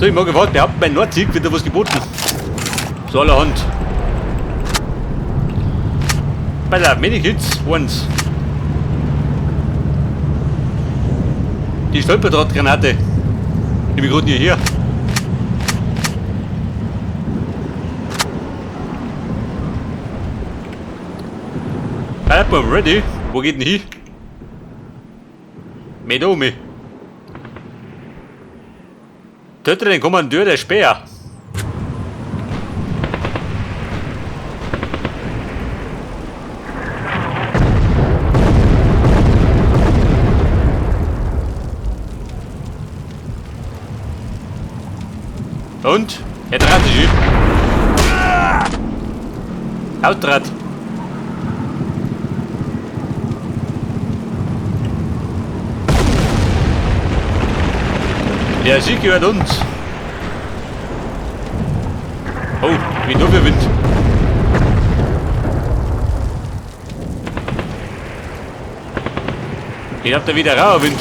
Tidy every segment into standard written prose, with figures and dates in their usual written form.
Du, ich mag überhaupt behaupten, bei Nordsieg wird da was geboten. So allerhand. Bei der Medikits, eins. Die Stolperdrahtgranate. Nehme ich gerade hierher. Pipe ready. Wo geht denn hin? Mit um. Töte den Kommandeur der Speer. Und? Er dreht sich. Hautdraht. Der Sieg gehört uns. Oh, wie nur für Wind. Ich hab da wieder rauer Wind.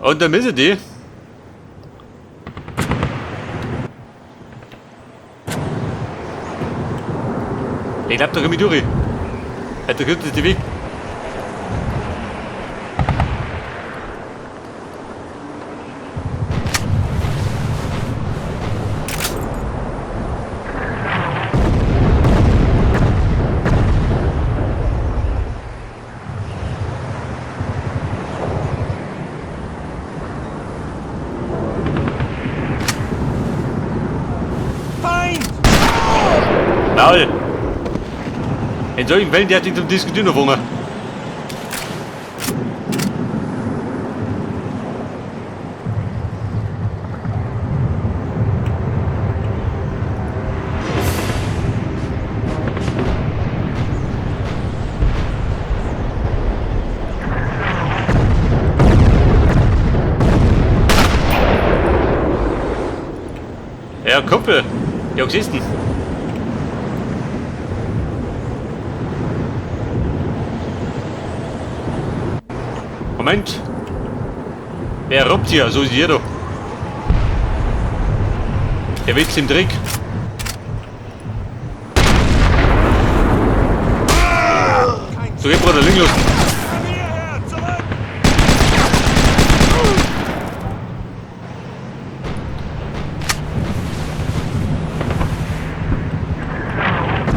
Und da müssen die. Ich glaub, da komm ich durch. Ja, da kommt der Weg. Feind! Maul! In solchen Fällen, der hat dich zum Diskutieren angefangen. Ja, Kumpel. Ja, was ist denn? Moment. Wer robbt hier? So ist jeder. Der Witz im Trick. So geht Bruder, liegen lassen. Hierher, zurück!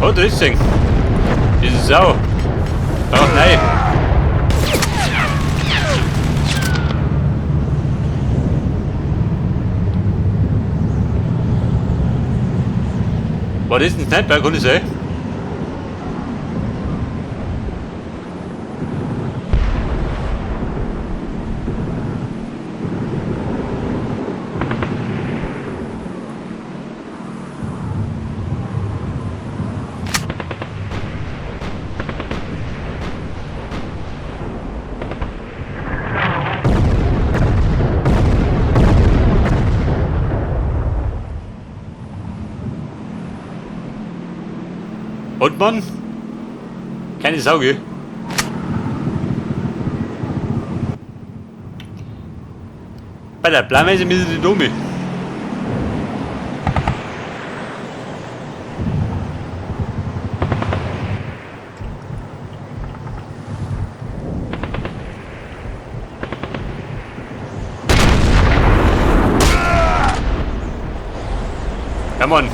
Oh, da ist sie. Diese Sau. Ach nein. War das ein Sniper? Kann das sein? Und Mann? Keine Sauge. Bei der Planweise müssen die Dumme. Ja Mann,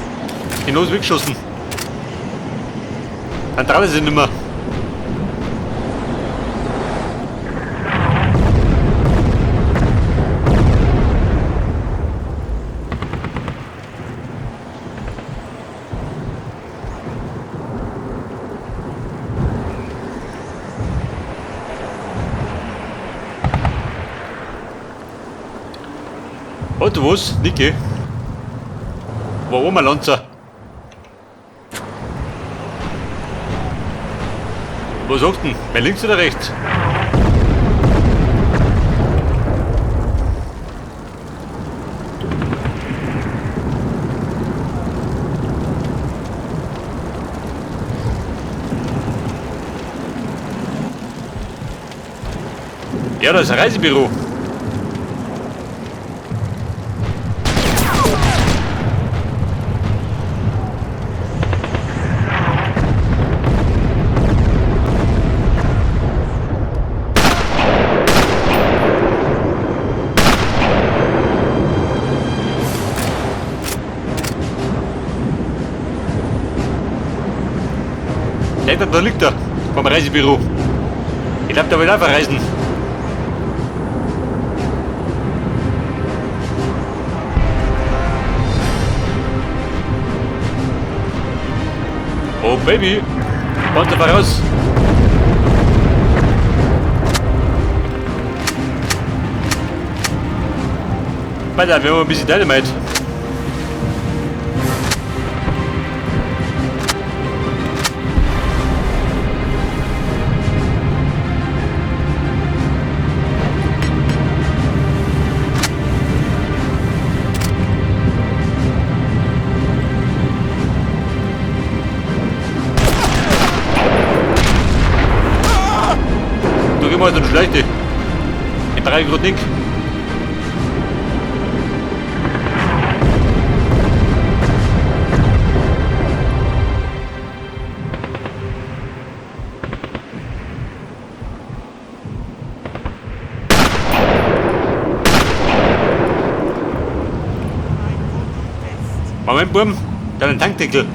die Nose weggeschossen. Dann trauen sie nicht mehr. Und was, Niki? War oben ein Lanzer. Was sagt denn? Bei links oder rechts? Ja, das Reisebüro. Ja, da liegt er vom Reisebüro. Ich glaube, der will auch verreisen. Oh Baby, kommt da raus. Weiter, wir haben ein bisschen Dynamite. Du geh mal so eine schlechte. Ich brauche gerade nicht. Moment, Burm, da ein Tankdeckel.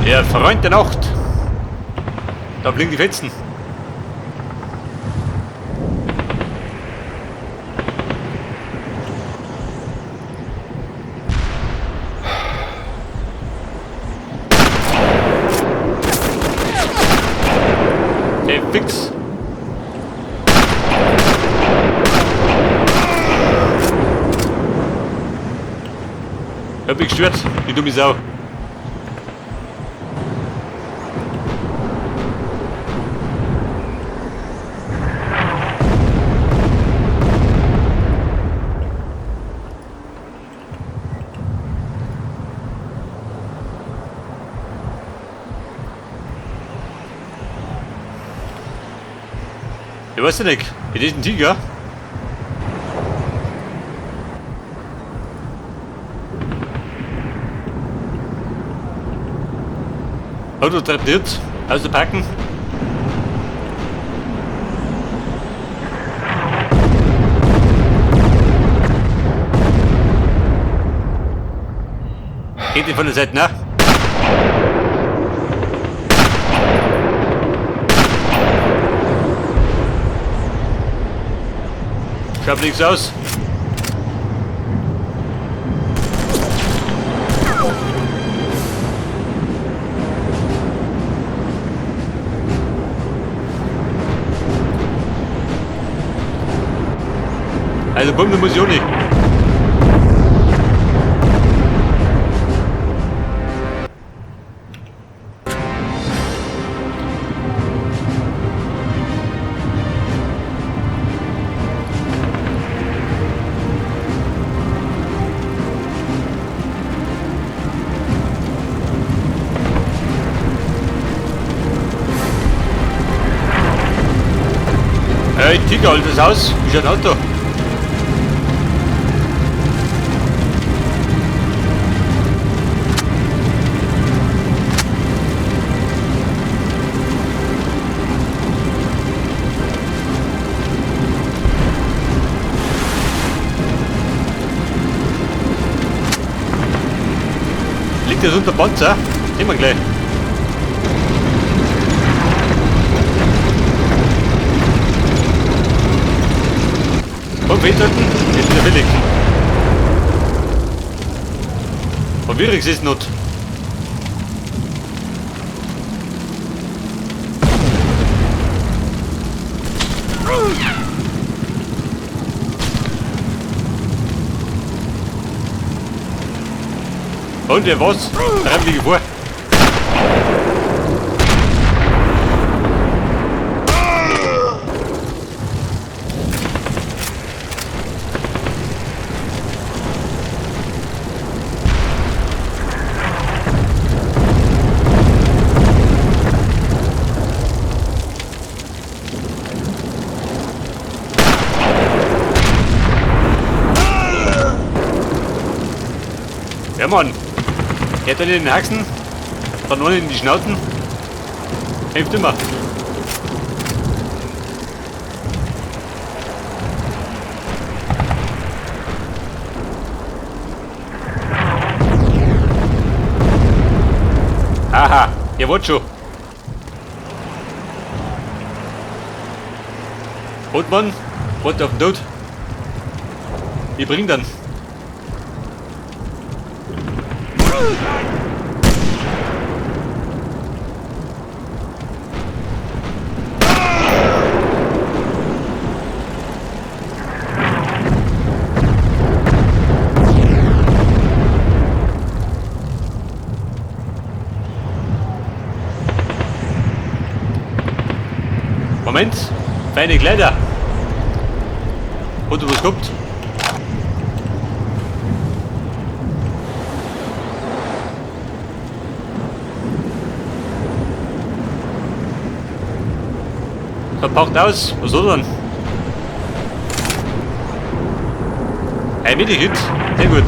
Der Freund der Nacht. Da blinken die Fetzen. Hey, fix. Hab mich gestört, die dumme Sau. Ich weiß ja nicht, das ist ein Tiger. Auto treibt auszupacken. Geht die von der Seite nach? Schaut nichts aus. Also Bombe muss ich auch nicht. Hey, Tiger, altes Haus. Ist ein Auto. Liegt das unter Panzer? Sehen wir gleich. Komm, festhalten, ist wieder billig. Verwirrig ist not. Und wer was? Treiben die vor. Mann. Er hat einen in den Haxen, dann einen in die Schnauzen. Hilft immer. Aha, ihr wollt schon. Rotmann, wollt auf den Tod. Ich bring dann. Moment, feine Kleider. Hat du was gehabt? Verpackt aus, was soll denn? Ein Medikit, sehr gut.